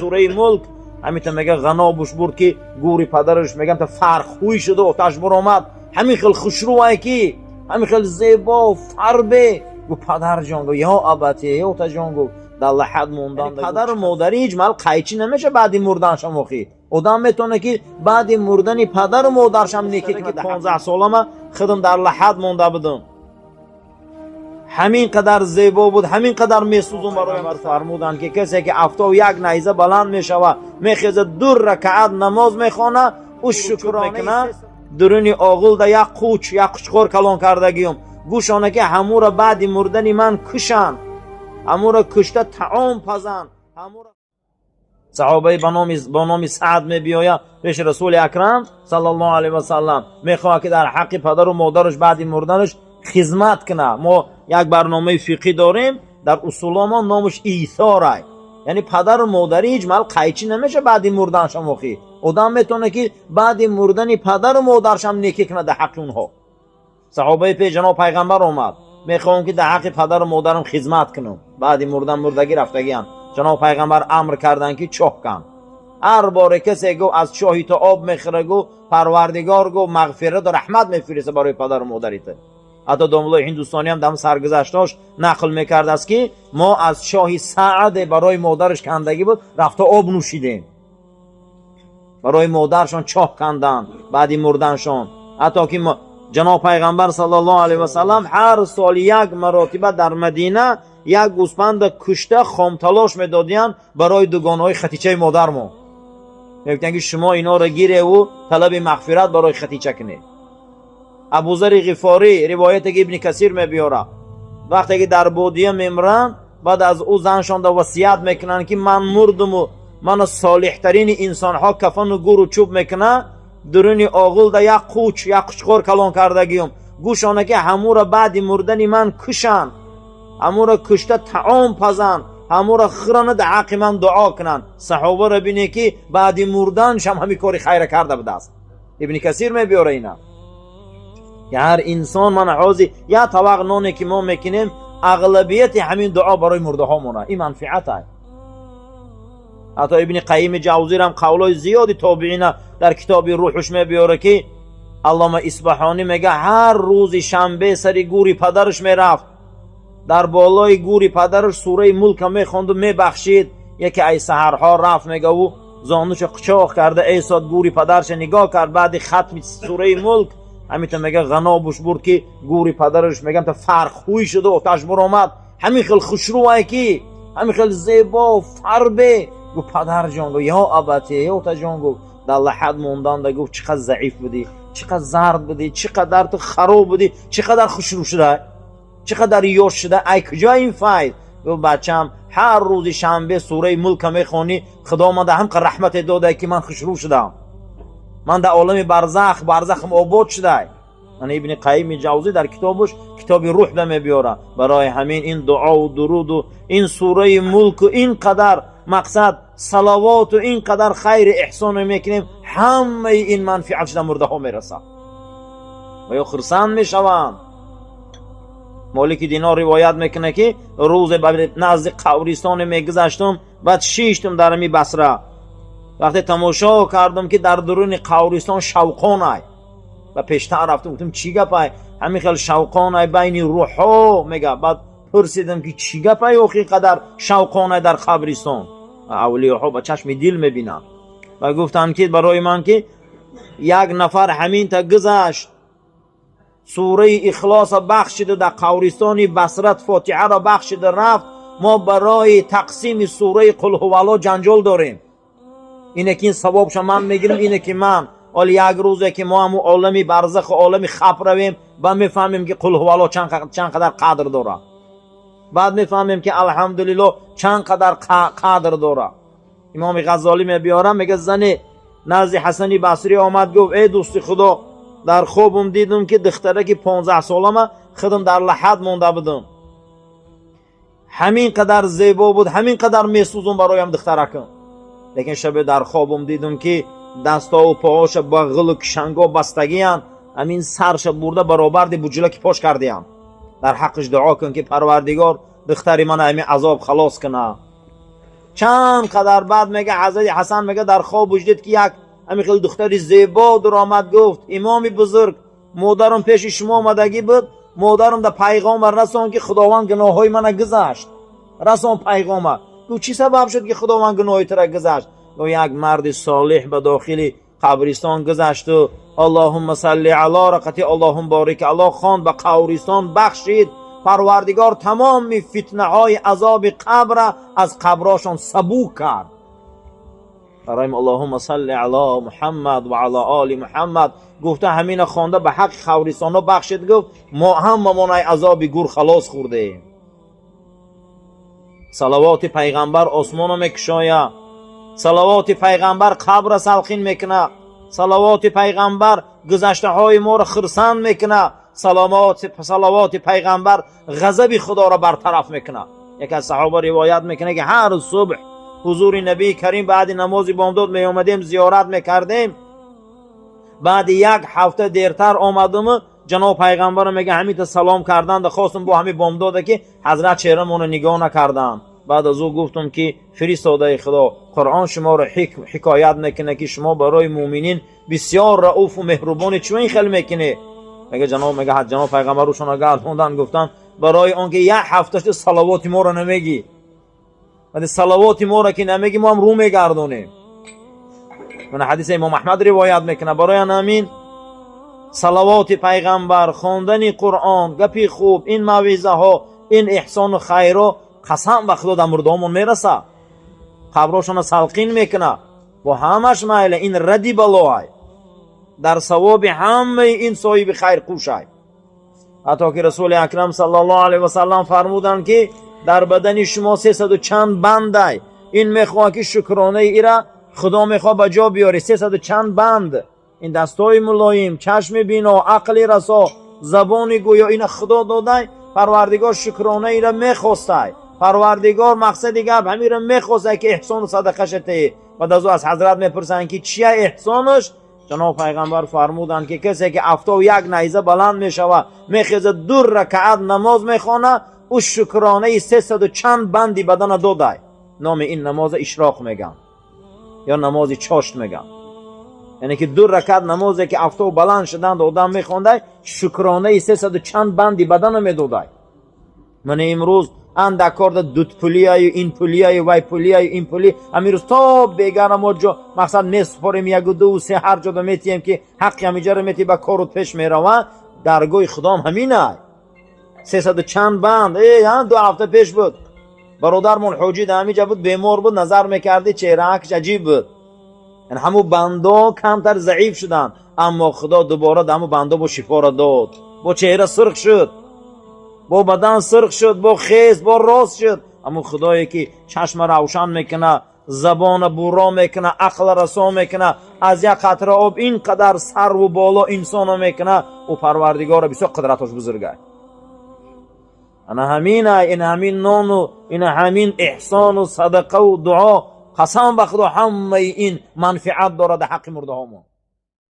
Сураи Мулк ҳамита мега ғанобуш бурд, ки гури падараш мегам та фархӯй шуду оташ буромад. Ҳамин хел хушрӯай, ки ҳамин хел зебо фарбе. Гуфт: «Падарҷон», гуфт, «ё абати, ё отаҷон», гуфт, дар лаҳад мондан падару модари ҳеҷ мал қайчӣ намеша баъди мурданшам. Охи, одам метавона, ки баъди мурдани падару модаршам некӣ кунад. 15 солама худам дар лаҳад монда будам. Ҳамин қадар зебо буд, ҳамин қадар месӯзум бароям. Фармуданд, ки касе ки афтоб як найза баланд мешавад, мехезад, ду ракаат намоз мехонад, ӯ шукр мекунад. Дуруни оғилда як қуч, як қучқор калон кардагиюм. Гӯшона, ки ҳамура баъди мурдани ман кушанд, ҳамура кушта таом пазанд. Саҳобаи ба номи Саъд мебиёяд пеши Расули Акрам саллаллоҳу алайҳи васаллам, мехоҳад, ки дар ҳаққи падару модараш баъди мурданаш хизмат кунад. Мо як барномаи фиқҳӣ дорем дар усуломо, номаш исорай, яъне падару модари ҳеҷ мал қайчӣ намеша баъди мурданшам. Охи, одам метавона, ки баъди мурдани падару модаршам некӣ кунад дар ҳаққи онҳо. Саҳобаи пеш ҷаноб пайғамбар омад: «Мехоҳам, ки дар ҳаққи падару модарам хизмат кунам баъди мурдан, мурдагӣ рафтагиам». Ҷаноб пайғамбар амр карданд, ки чоҳ кан. Ҳар боре касе, гуфт, аз чоҳи то об мехӯра, гуфт, Парвардигор, гуфт, мағфирату раҳмат мефириста барои падару модари ту. Ҳатто домуллои ҳиндустониам дар саргузаштош нақл мекардааст, ки мо аз чоҳи Сааде барои модараш кандагӣ буд, рафта об нӯшидем. Барои модаршон чоҳ канданд баъди мурданшон. Ҳатто ки ҷаноб пайғамбар саллаллоҳу алайҳи васаллам ҳар сол як маротиба дар Мадина як гӯспанда кушта, хомталош медодиянд барои дугонаҳои Хатичаи модармо. Мегуфтанд, ки шумо инҳоро гиреву талаби мағфират барои Хатича кунед. Абузари Ғифорӣ, ривояте ки Ибни Касир мебиёрад, вақте ки дар бодия мемиранд, баъд аз ӯ заншонда васият мекунанд, ки ман мурдуму мана солиҳтарини инсонҳо кафану гуру чӯб мекунад. Дуруни оғилда як қуч, як қучқор калон кардагиюм. Гӯшона, ки ҳамура баъди мурдани ман кушанд, ҳамура кушта таом пазанд, ҳамура хӯрана, дар ҳаққи ман дуо кунанд. Саҳобаро бине, ки баъди мурданшам ҳамин кори хайра карда будааст. Ибни Касир мебиёра ина. Ҳар инсон, мана ҳозир як тавақ ноне, ки мо мекунем, ағлабияти ҳамин дуо барои мурдаҳо монад. Ин манфиат ай. Ҳатто Ибни Қайими Ҷавзирам қавлҳои зиёди тобиина дар китоби Рӯҳуш мебиёра, ки Аллома Исбаҳонӣ мега, ҳар рӯзи шанбе сари гури падараш мерафт, дар болои гури падараш сураи Мулка мехонду мебахшид. Яке ай саҳарҳо рафт, мега, ӯ зонуша қучоқ карда эсод, гури падарша нигоҳ кард. Баъди хатми сураи Мулк ҳамита мега ғанобуш бурд, ки гури падараш мегам та фархӯй шуду оташ буромад. Ҳамин хел хушрӯай, ки ҳамин хел зебо фарбе. Гуфт: «Падарҷон», гуфт, «ё абати, ё отаҷон», гуфт, дар лаҳад монданда, гуфт, чӣ қадр заиф будӣ, чӣ қадр зард будӣ, чӣ қадар ту хароб будӣ, чӣ қадар хушрӯ шуда, чӣ қадар ёш шуда. Ай куҷо ин файз? Гуфт: «Бачам, ҳар рӯзи шанбе сураи Мулка мехонӣ, Худо манда ҳамқа раҳмате додае, ки ман хушрӯ шудам, ман дар олами барзах, барзахам обод шудай». Мана, Ибни Қайими Ҷавзӣ дар китобуш, китоби Рӯҳда мебиёрад. Барои ҳамин ин дуову дуруду ин сураи Мулку, ин қадар мақсад салавоту ин қадар хайри эҳсоне мекунем, ҳамаи ин манфиат шуда мурдаҳо мерасад ва ё хурсанд мешаванд. Молики Динор ривоят мекунад, ки рӯзе ба назди қабристоне мегузаштум, баъд шиштум дар ами Басра. Вақте тамошо кардам, ки дар дуруни қабристон шавқонай, ва пештар рафтам, гуфтам: «Чӣ гапай, ҳамин хел шавқонай байни рӯҳҳо?» Мега, баъд пурсидам, ки чӣ гапай, охи, қадар шавқонай дар қабристон? Авлиёҳо ба чашми дил мебинанд. Ва гуфтанд, ки барои ман, ки як нафар ҳаминта гузашт, сураи Ихлоса бахшиду дар қабристони Басрат фотиҳаро бахшида рафт. Мо барои тақсими сураи Қулҳувалло ҷанҷол дорем. Ине ки ин савобша ман мегирам, ине ки ман. Ҳоли як рӯзе ки мо ҳамун олами барзаху олами хап равем, баъд мефаҳмем, ки Қулҳувалло чанд қадар қадр дорад. Баъд мефаҳмем, ки алҳамдулилло чанд қадар қадр дорад. Имоми Ғаззолӣ мебиёрам, мега, зане назди Ҳасани Басрӣ омад, гуфт: «Эй дӯсти Худо, дар хобум дидум, ки духтараки 15-солама худам дар лаҳад монда будам. Ҳамин қадар зебо буд, ҳамин қадар месӯзум бароям духтаракам. Лекин шабе дар хобум дидум, ки дастову поҳоша ба ғилу кишанго бастагиянд, ҳамин сарша бурда баробарди буҷулаки пош кардиям. Дар ҳаққиш дуо кун, ки Парвардигор духтари мана ҳамин азоб халос куна». Чанд қадар баъд мега, ҳазрати Ҳасан мега, дар хоб дид, ки як ҳамин хел духтари зебо дуромад, гуфт: «Имоми бузург, модарам пеши шумо омадагӣ буд, модарам да пайғомар расон, ки Худованд гуноҳҳои мана гузашт, расон пайғома». Гуфт: «Чӣ сабаб шуд, ки Худованд гуноҳи тура гузашт?» Гуфт: «Як марди солиҳ ба дохили қабристон гузашту Аллоҳумма салли ало рақати Аллоҳум борик ало хонд, ба қабристон бахшид. Парвардигор тамоми фитнаҳои азоби қабра аз қаброшон сабук кард». Барои Аллоҳумма салли ало Муҳаммад ва ало оли Муҳаммад гуфта, ҳамина хонда, ба ҳаққи қабристонҳо бахшид. Гуфт: «Мо ҳамамон ай азоби гур халос хӯрдем». Салавоти пайғамбар осмоно мекушояд, салавоти пайғамбар қабра салқин мекунад, салавоти пайғамбар гузаштаҳои моро хурсанд мекунад, салавоти пайғамбар ғазаби Худоро бартараф мекунад. Яке аз саҳоба ривоят мекунад, ки ҳар субҳ ҳузури Набии Карим баъди намози бомдод меомадем, зиёрат мекардем. Баъди як ҳафта дертар омадуму ҷаноб пайғамбарро, мега, ҳамита салом карданда хостум бо ҳами бомдода, ки ҳазрат чеҳрамонро нигоҳ накарданд. Баъд аз ӯ гуфтум, ки фиристодаи Худо, Қуръон шуморо ҳикоят мекунад, ки шумо барои муъминин бисёр рауфу меҳрубоне, чун ин хел мекунӣ? Мега, ҷаноб, мега, ҷаноб пайғамбар рӯшона гардонданд, гуфтанд: «Барои он ки як ҳафта шуд салавоти моро намегӣ. Вале салавоти моро ки намегӣ, мо ҳам рӯ мегардонем». Мана ҳадиса Имом Аҳмад ривоят мекунад. Барои ҳамин салавоти пайғамбар, хондани Қуръон, гапи хуб, ин мавъизаҳо, ин эҳсону хайро, қасам ба Худо, дар мурдаҳомон мерасад, қаброшона салқин мекунад. Бо ҳамаш майла, ин радди балоай, дар савоби ҳамаи ин соҳиби хайр кӯшай. Ҳатто ки Расули Акрам саллаллоҳу алайҳи васаллам фармуданд, ки дар бадани шумо сесаду чанд бандай, ин мехоҳад, ки шукронаи ира Худо мехоҳад ба ҷо биёре. Сесаду чанд банд: ин дастҳои мулоим, чашми бино, ақли расо, забони гӯё, ина Худо додай. Парвардигор шукронаира мехостай. Парвардигор, мақсади гап, ҳамира мехостай, ки эҳсону садақаша теӣ. Баъд аз ӯ аз ҳазрат мепурсанд, ки чия эҳсонаш? Ҷаноб пайғамбар фармуданд, ки касе ки афтоб як найза баланд мешавад, мехезад, ду ракаат намоз мехонад, ӯ шукронаи сесаду чанд банди бадана додай. Номи ин намоза ишроқ мегӯянд ё намози чошт мегӯянд, яъне ки ду ракат намозе, ки афтоб баланд шуданд, одам мехондай, шукронаи сесаду чанд банди бадана медодай. Мана имрӯз андакорда дутпулияю, ин пулияю, вай пулияю, ин пули. Ҳамирӯз то бегара мо ҷо мақсад месупорем, яку дуву се ҳар ҷода метиҳем, ки ҳаққи ҳамиҷаро метиҳ, ба корут пеш меравад. Даргоҳи Худоам ҳаминай, сесаду чанд банд. 2 ҳафта пеш буд, бародармон ҳоҷи дар ҳамиҷа буд, бемор буд, назар мекардӣ, чеҳраакш аҷиб буд. Ҳамун бандо камтар заиф шуданд, аммо Худо дубора дар ҳамун бандо бо шифоро дод, бо чеҳра сурх шуд, бо бадан сурх шуд, бо хез, бо рост шуд. Ҳамун Худое, ки чашма равшан мекунад, забона бурро мекунад, ақла расо мекунад, аз як қатра об ин қадар сарву боло инсоно мекунад, ӯ Парвардигора бисёр қудратош бузургай. Ана ҳамина, ин ҳамин нону, ин ҳамин эҳсону садақаву дуо, қасам ба Худо, ҳамаи ин манфиат дорад дар ҳаққи мурдаҳомон.